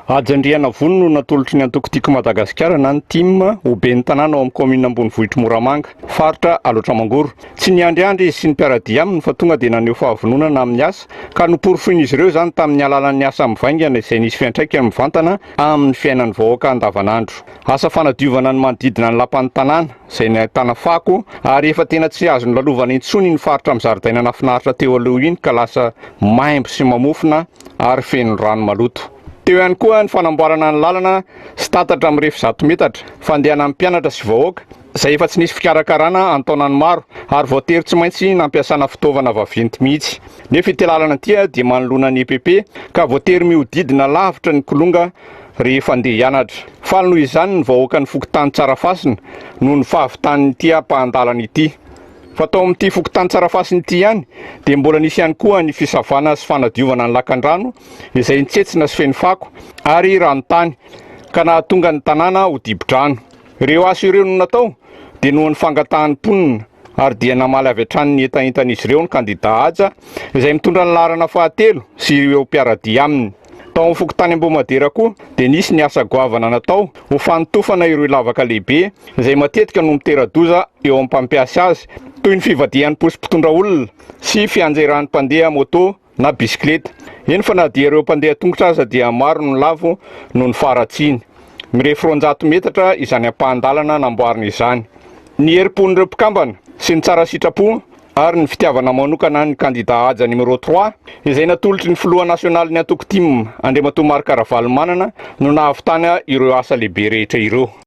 Haja Andrianavony no natolotry ny antoko Tiako Madagasikara na ny tim ho ben'ny tanàna ao amin'ny kaominina ambonivohitr'i Moramanga, faritra Alaotra Mangoro. Tsy niandriandry izy sy ny mpiara-dia aminy fa tonga dia naneho fahavononana amin'ny asa ka noporofoin'izy ireo izany tamin'ny alalan'ny asa mivaingana izay nisy fiantraikany mivantana amin'ny fiainan'ny vahoaka andavanandro. Asa fanadiovana ny manodidina ny lapan'ny tanàna izay nahitana fako ary efa tena tsy azo nolalovana intsony iny faritra amin'ny zaridaina nahafinaritra teo aloha iny ka lasa maimbo sy mamofona ary feno rano maloto. Teo ihany koa ny fanamboarana ny lalana sy tatatra mirefy 100 metatra fandehanan'ny mpianatra sy vahoaka izay efa tsy nisy fikarakarana an-taonany maro ary voatery tsy maintsy nampiasana fitaovana vaventy mihitsy. Nefa ity lalana ity dia manoloana ny EPP ka voatery mihodidina lavitra ny kilonga rehefa andeha hianatra. Faly noho izany ny vahoakan'ny fokontany Tsarafasina noho ny fahavitan'ity ampahan-dalana ity. Fa tao amin'ity fokontany Tsarafasina ity ihany dia mbola nisy ihany koa ny fisavana sy fanadiovana ny lakandrano izay nitsetsina sy feno fako ary ranontany ka nahatonga ny tanàna ho dibo-drano. Ireo asa ireo no natao dia noho ny fangatahan'ny mponina ary dia namaly avy hatrany ny hetahetan'izy ireo ny kandidà Haja izay mitondra ny laharana fahatelo sy ireo mpiara-dia aminy. Tao amin'ny fokontany Ambohimadera koa dia nisy ny asa goavana natao ho fanotofana ireo lavaka lehibe izay matetika no mitera-doza eo amin'ny mpampiasa azy toy ny fivadihan'ny posy mpitondra olona sy fianjeran'ny mpandeha moto na bisikileta. Eny fa na dia ireo mpandeha tongotra aza dia maro no lavo noho ny faharatsiany. Mirefy 200 metatra izany ampahan-dalana namboarina izany. Ny herim-pon'ireo mpikambana sy ny tsara sitrapo ary ny fitiavana manokana ny kandida Haja numéro trois izay natolotry ny filoha nasionalin'ny antoko tim Andriamatoa Marc Ravalomanana no nahavitana ireo asa lehibe rehetra ireo.